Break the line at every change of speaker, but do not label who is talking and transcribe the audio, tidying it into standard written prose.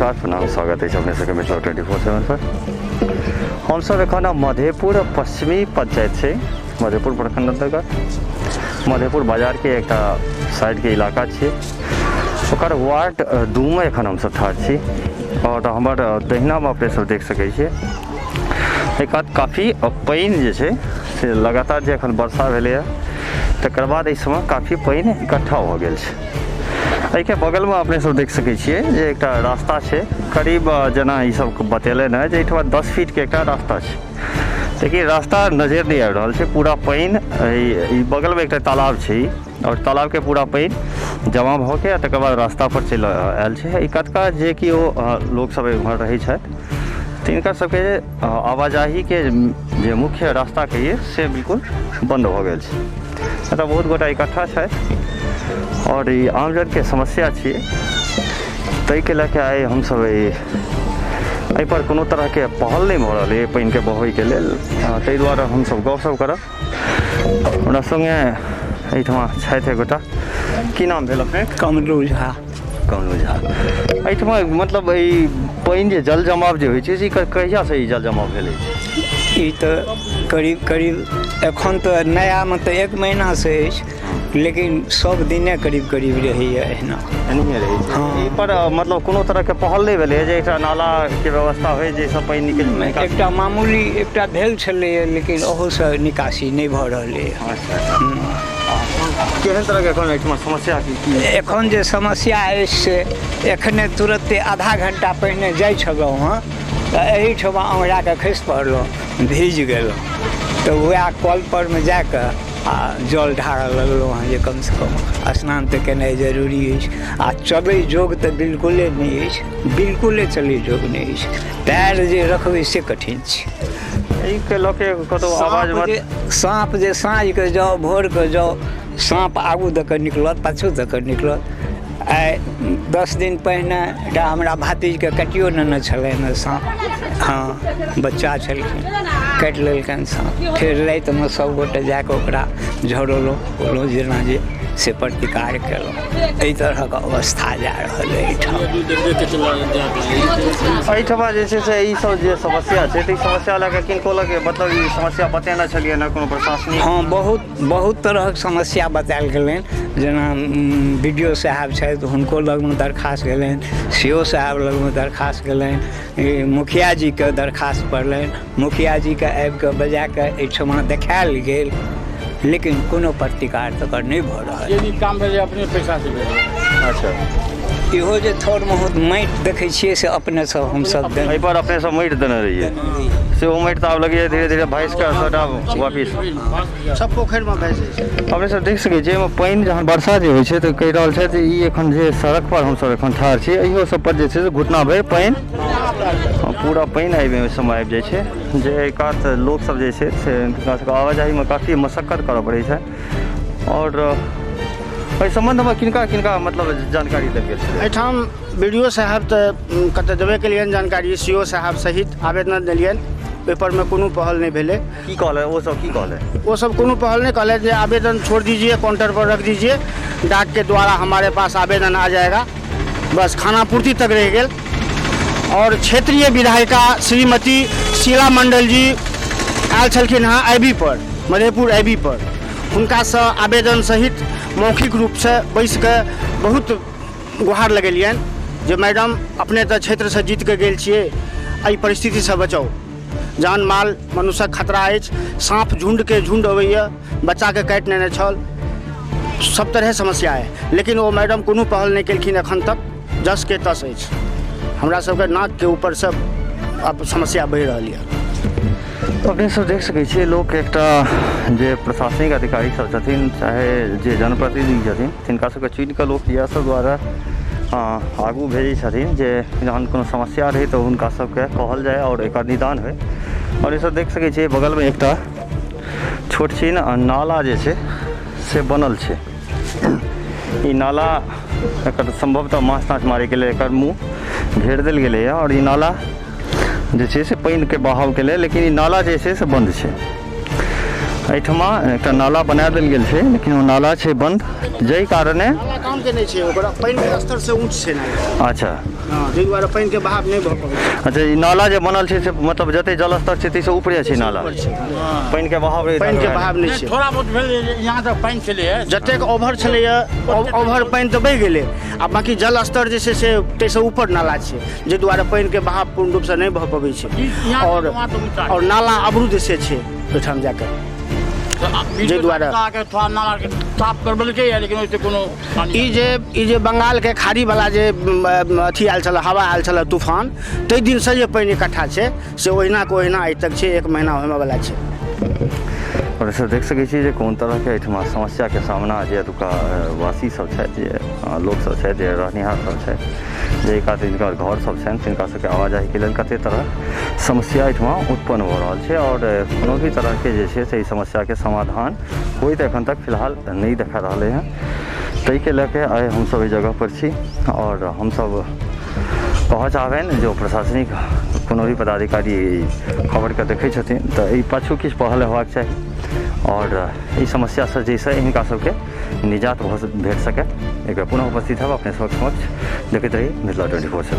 नमस्कार, प्रणाम, स्वागत अछि अपने सबके मिथिला 24/7 पर। हमसब एखन मधेपुर पश्चिमी पंचायत छै, मधेपुर प्रखंड अंतर्गत मधेपुर बाजार के एकटा साइड के इलाका छै, ओकर वार्ड 2 में एखन हमसब ठाढ़ छी। और हमर दहिना में अपने सब देख सकै छियै एक कात काफी पानि जे छै से लगातार जे एखन वर्षा भेलैए तकर बाद एहि समय काफी पानि इकट्ठा भऽ गेल छै। एहिके बगलमे अपने सब देख सकै छियै जे एकटा रास्ता छै, करीब जेना ई सब बतेलनि हँ जे एहिठमा 10 फीटके एकटा रास्ता छै, लेकिन रास्ता नजरि नहि आबि रहल छै। पूरा पानि ई बगलमे एकटा तालाब छै और तालाबके पूरा पानि जमा भऽ के तकर बाद रास्ता पर चलि आयल छै। ई कतका जे कि ओ लोकसब एम्हर रहै छथि तिनका सबके आवाजाहीके जे मुख्य रास्ता कहियै से बिल्कुल बन्द भऽ गेल छै। एतऽ बहुत गोटा इकट्ठा छथि और ई आमजनके समस्या छियै, ताहिके लऽ कऽ आइ हमसब एहिपर कोनो तरहके पहल नहि भऽ रहल अइ पानिके बहबैके लेल, ताहि दुआरे हमसब गपशप करब। हमरा सङ्गे एहिठमा छथि एक गोटा, की नाम भेल अपने?
कमलू झा।
कमलू झा। एहिठमा मतलब ई पानि जे जल जमाव जे होइ छै से कहियासँ ई जल जमाव भेल अछि?
ई तऽ करीब करीब एखन तऽ नयामे तऽ 1 महीनासँ अछि, लेकिन सब दिने करीब करीब रहैए एहिना।
एनाहिए रहै छै।
हँ।
एहि पर मतलब कोनो तरहके पहल नहि भेलैए जे एकटा नालाके व्यवस्था होइ जाहिसँ पानि निकलि?
एकटा मामूली एकटा भेल छलैए, लेकिन ओहूसँ निकासी नहि भऽ रहलैए।
अच्छा। केहन तरहके एखन एहिठमा समस्या की?
एखन जे समस्या अछि से एखने तुरन्ते आधा घंटा पहिने जाइ छलहुँ हँ तऽ एहिठमा औंघराके खसि पड़लहुँ, भीज गेलहुँ, तऽ वएह कल परमे जाकऽ आ जल ढारऽ लगलहुँ हँ जे कमसँ कम स्नान तऽ केनाइ जरूरी अछि। आ चलै जोग तऽ बिल्कुले नहि अछि, बिल्कुले चलै जोग नहि अछि, पैर जे रखबै से कठिन छै।
एहिके लऽ के कतहु आवाज
साँप जे साँझके जाउ भोरके जाउ, साँप आगू दऽ कऽ निकलत पाछू दऽ कऽ निकलत। आइ 10 दिन पहिने एकटा हमरा भातिजके काटियो नेने छलनि साँप, हँ बच्चा छलखिन, काटि लेलकनि साँप। फेर रातिमे सब गोटे जाकऽ ओकरा झड़ौलहुँ बोलहुँ जेना जे से प्रतिकार केलहुँ। एहि तरहक अवस्था जा रहल एहिठाम।
एहिठमा जे छै से ई सब जे समस्या छै तऽ ई समस्या लऽ कऽ किनको लग मतलब ई समस्या बतेने छलियै ने कोनो प्रशासनिक?
हँ, बहुत बहुत तरहक समस्या बतायल गेलनि, जेना बी डी ओ साहब छथि हुनको लगमे दरखास्त गेलनि, सी ओ साहब लगमे दरखास्त गेलनि, मुखिया जीके दरखास्त पड़लनि, मुखिया जीके आबिकऽ बजाकऽ एहिठमा देखायल गेल, लेकिन कोनो प्रतिकार तकर नहि भऽ रहल।
जे भी काम भेलै अपने पैसासँ भेलै।
अच्छा।
इहो जे थोड़ बहुत माटि देखै छियै से अपने सब हमसब
एहि पर अपने सब माटि देने रहियै, से ओ माटि तऽ आब लगैए धीरे धीरे भैंस कऽ सबटा वापिस
सब पोखरिमे भैंस जाइ छै।
अपने सब देख सकै छियै एहिमे पानि जहन वर्षा जे होइ छै तऽ कहि रहल छथि ई एखन जे सड़क पर हमसब एखन ठाढ़ छी एहियो सब पर जे छै से घुटना भरि पानि, पूरा पानि एहिमे समय आबि जाइ छै, जे एहि कात लोक सब जे छै से हुनका सबके आवाजाहीमे काफी मशक्कत करऽ पड़ै छै। और एहि सम्बन्धमे किनका किनका मतलब जानकारी देल गेल छलै?
एहिठाम बी डी ओ साहब तऽ कतऽ देबे केलियनि जानकारी, सी ओ साहब सहित आवेदन देलियनि, ओहिपर मे कोनो पहल नहि भेलै।
की कहलै ओ सब? की कहलै
ओ सब? कोनो पहल नहीं कहले जे आवेदन छोड़ दीजिए, काउंटर पर रख दीजिए, डाक के द्वारा हमारे पास आवेदन आ जाएगा, बस खाना पूर्ति तक रह गेल। और क्षेत्रीय विधायिका श्रीमती शीला मंडल जी आयल छलखिन हँ आई पर, मधेपुर आई पर, हुनकासँ आवेदन सहित मौखिक रूपसँ बैस कऽ बहुत गुहार लगेलियनि जे मैडम अपने तऽ क्षेत्रसँ जीत कऽ गेल छियै, एहि परिस्थितिसँ बचाउ, जान माल मनुष्यक खतरा अछि, साँप झुण्डके झुण्ड अबैए, बच्चाके काटि नेने छल, सब तरहे समस्या अइ, लेकिन ओ मैडम कोनो पहल नहि केलखिन एखन तक, जस के तस अछि। हमरा सबके नाकके ऊपरसँ आब समस्या बढ़ि रहल यऽ।
अपने सब देख सकै छियै लोक एकटा जे प्रशासनिक अधिकारी सब छथिन चाहे जे जनप्रतिनिधि छथिन तिनका सबके चुनि कऽ लोक इएह सब दुआरे आगू भेजै छथिन जे जहन कोनो समस्या रहै तऽ हुनका सबके कहल जाय आओर एकर निदान होइ। आओर ई सब देख सकै छियै बगलमे एकटा छोट छिन नाला जे छै से बनल छै। ई नाला एकर सम्भवतः माछ ताछ मारैके लेल एकर मुँह घेर देल गेलैए आओर ई नाला जे छै से पानिके बहावके लेल, लेकिन ई नाला जे छै से बन्द छै। एहिठमा एकटा नाला बना देल गेल छै, लेकिन ओ नाला छै बन्द, जाहि कारणे
नाला काम के नहि छै, ओकरा पानिके स्तर से ऊँच छै नाला।
अच्छा,
हँ, ताहि दुआरे पानिके बहाव नहि भऽ पबै छै।
अच्छा, ई नाला जे बनल छै से मतलब जते जलस्तर छै ताहिसँ ऊपरे छै नाला?
ऊपर छै।
पानिके बहाव रहै?
पानिके बहाव नहि छै।
थोड़ा बहुत भेल जे यहाँ तक पानि छलैए।
जतेक ओवर छलैए, ओवर पानि तऽ बहि गेलै आ बाँकी जल स्तर जे छै से ताहिसँ ऊपर नाला छै, जाहि दुआरे पानिके बहाव पूर्ण रूपसँ नहि भऽ पबै छै।
यहाँ
आओर
वहाँ तऽ ऊँचा
आओर नाला अवरुद्ध से छै ओहिठाम जाकऽ, जाहि दुआरे
अहाँके थोड़ा नालाके साफ करबेलकैए, लेकिन ओहिसँ कोनो पानि
ई जे बंगालके खाड़ीवला जे अथी आयल छलै, हवा आयल छलै, तूफान, ताहि दिनसँ जे पानि इकट्ठा छै से ओहिना के ओहिना आइ तक छै। एक महीना होबयवला छै।
आओर सब देख सकै छी जे कोन तरहके एहिठमा समस्याके सामना जे एतुका वासी सब छथि, जे लोकसब छथि, जे रहनिहार सब छथि, जे कात हिनकर घर सब छनि, तिनका सबके आवाजाहीके लेल कते तरहक समस्या एहिठमा उत्पन्न भऽ रहल छै। आओर कोनो भी तरहके जे छै से एहि समस्याके समाधान होइत एखन तक फिलहाल नहि देखा रहलै हँ। ताहिके लऽ के आइ हमसब एहि जगह पर छी आओर हमसब कहऽ चाहबनि जे प्रशासनिक कोनो भी पदाधिकारी एहि खबरके देखै छथिन तऽ एहि पाछू किछु पहल हेबाक चाही आओर ई समस्यासँ जाहिसँ हिनका सबके निजात भऽ भेट सकै। एक बेर पुनः उपस्थित हेब अपने सबक समक्ष। देखैत रही मिथिला 24/7।